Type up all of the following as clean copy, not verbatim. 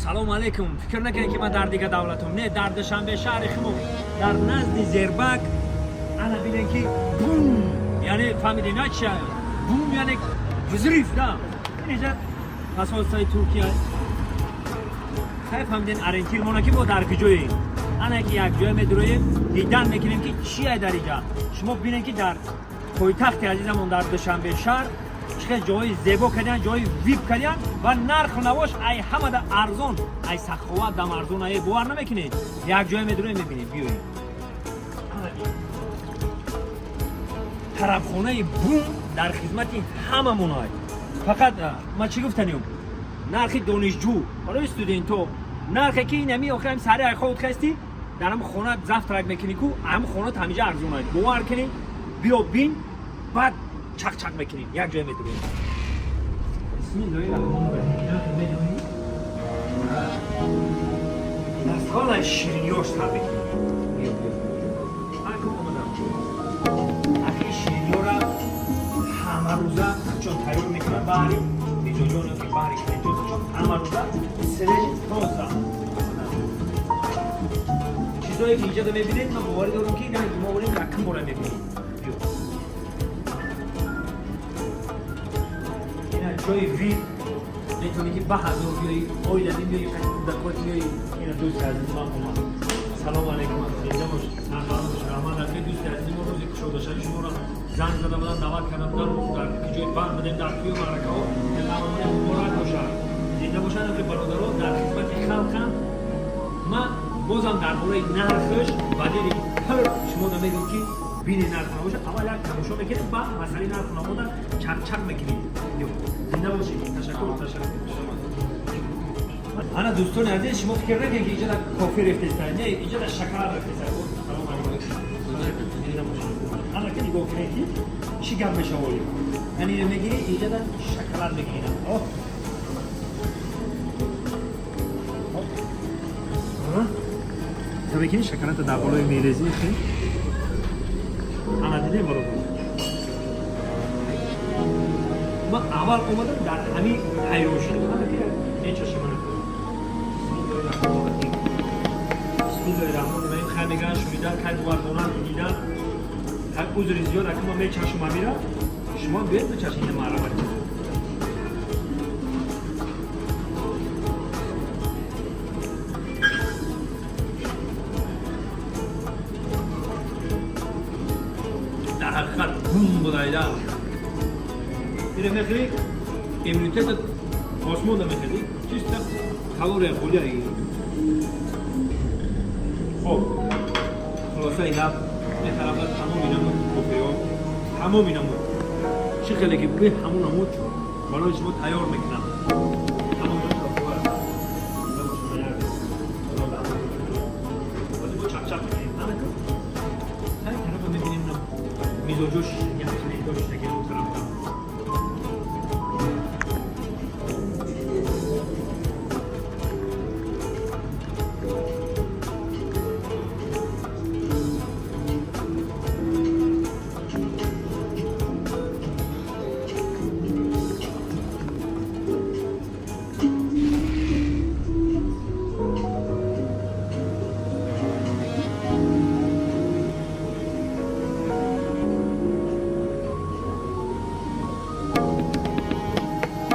Салом алейкум. Фикр накунед, ки ман дар дигар давлатам. Не, дар Душанбе шаҳри хумо, дар назди Зербак. Ана бинед, ки бум, яъне фаҳмидед на чи бум, яъне взрыв да. Инҷа посольствои Туркия. Хай, фаҳмиден ориентир мона, ки мо дар куҷоем. Ана ки як ҷоя медуроем, дидан мекунем, ки чие дар иҷа. Шумо бинед, ки дар пойтахти азизамон, дар Душанбе шаҳр, чӣ хел ҷои зебо кардиян, ҷои вип кардиян ва нарху навош ай ҳамада арзон, ай Саховат дам арзон. Ае бовар намекунед, як ҷое медуроем, мебинем. Биёем. Тарабхонаи Бум дар хизмати ҳамамон ай. Фақат ман чӣ гуфтанем? Нархи донишҷӯ, барои студентҳо, нархе ки инами охир ҳами сари айховут хести, дар ҳам хона завтрак мекунӣ ку, ҳам хона ҳамиҷа арзон ай. Бовар кунӣ, биё, бин, баъд чақ-чақ мекунем. Як ҷое медурем. Бисмиллоҳи раҳмони раҳим. Медонӣ, дастхона ширинёш сар мекунем. Биё, биё, ҳар омадам. Ахи, ширинёра ҳамарӯза чон тайёр мекунад баҳри мизоҷоно, ки баҳри клиентҳо ҳамарӯза свежий, тоза. Чизое ки инҷа мебинед, ман боварӣ дорам, ки мо орем якум бора мебинем. Биё, ина ҷои вип, метавонӣ ки ба ҳазор биёӣ, оилавӣ биёӣ, қати кӯдакот биёӣ. Ина дӯсти азизи ман омад. Салому алейкум, зинда бош, сарбаланд бош, раҳмат. Аз дӯсти азизи мо рӯзи кушодашавӣ шуморо занг зада буданд, даъват карда буданд. Дар ҷои банд будем, дар тӯи маъракаҳо. Муборак бошад, зинда бошанд. Охи, бародаро дар хизмати халқам. Ман бозам дар бораи нархш ба дили пур шумо намегӯм, ки бини нарху набошад. Аввал як тамошо мекунем, ба масъалаи нарху навода чақчақ мекунем. Зинда бошед, ташаккур, ташаккур. Ана, дӯстони азиз, шумо фикр накунед, ки иҷода кофе рехтеста. Не, иҷода шоколад рехтеста. Салом алейкум, зинда бошед. Ана ки нигоҳ кунед, ки чӣ гап мешавори. Яъне ино мегирӣ, иҷода шоколад мегирӣ. Оҳ, мекунӣ, шоколада дар болои мерезӣ. Хел ана дидем, бародар. Ман аввал омадам, дар ҳамин ҳайрон шудам. Ана ки мечашам. Ана, бисмиллоҳи раҳмони раҳим. Хай, мегӯян, шунидан кай бувар донанд дидан. Хай, узри зиёд, аки ман мечашам амира, шумо биёед, бичашед. Ина маърамат. Дар ҳақиқат бум будайда. Ире мехӯри, иммунитетат осмонда мехӯри, чисто калория холия. Хоб, хулосаи гап, метарафад тамоми намуд кофеҳо, тамоми намуд, чӣ хеле ки бугӯи, ҳамон намуд барои шумо тайёр мекунам. Тамоми кофеҳо ҳастанд. Чақчақ мекунем. Ҳамин тарафа мебинем, мизоҷош, як клиентош шиштагиан он тарафта.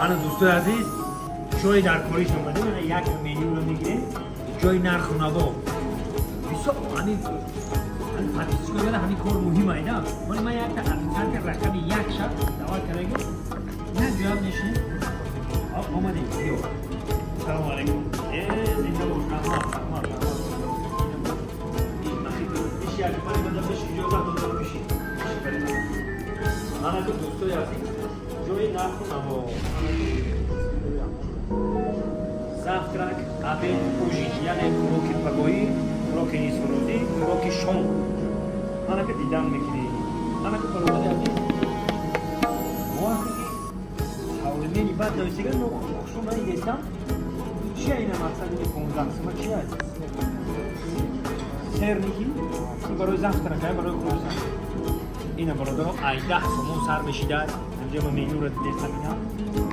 Ана, дӯстои азиз, ҷои дар кориш омадем. Ана як менюро мегирем, ҷои нарху наво. Бисёр ҳамин подписчикои мана ҳамин кор муҳим айда. Вале ман якта официанти рақами як шаб даъват кардагим, як ҷоям нешинем. Омадем, биё. Салому алейкум. Э, зинда бош, раҳмат, раҳмат, раҳмат. Биши, як биши, иҷозат додам, биши. Ана дӯстои азиз, ҷои нарху наво, завтрак, обед, ужин, яъне хӯроки пагоҳӣ, хӯроки нисфрӯзӣ, хӯроки шом. Ана ки дидан мекунӣ. Ана ки, бародари азиз, бовар кунӣ, современный баъд нависига хушо надидестам. Чия ина мақсад? Ини 15 сума чия? Сырники барои завтрак, барои хӯроки. Ина, бародаро, ай 10 сомон сар мешидад. Инҷа ма менюро дидестам, ина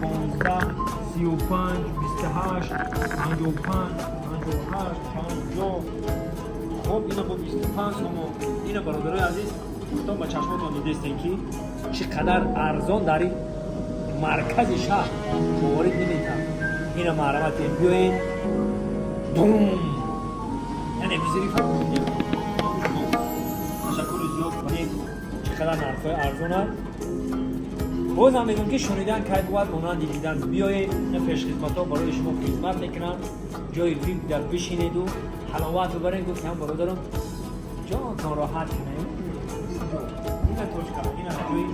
15. 35, 28, 55, 58, 50. Хоб, ина бо 25 сомо. Ина, бародарои азиз, худтон ба чашмотон дидестен, ки чӣ қадар арзон дар ин маркази шаҳр ворид наметавон. Ина маҳраматен, биёед. Бум, яъне взрыв. Ташаккури зиёд. Чӣ қадар нархҳои арзон аст. Боз ҳам мегӯям, ки шунидан кай бувад монанди дидан. Биёед, ина пешхизматҳо барои шумо хизмат мекунанд. Ҷои вип дар бишинеду ҳаловат бибаред. Гуфт ҳам бародарам, ҷонтон роҳат кунед. Ина точка, ина ҷои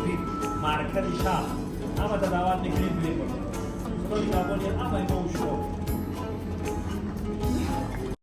вип, маркази шаҳр. Ҳамата даъват мекунем, биёед. Худо нигаҳбони ҳамаи мо шумо.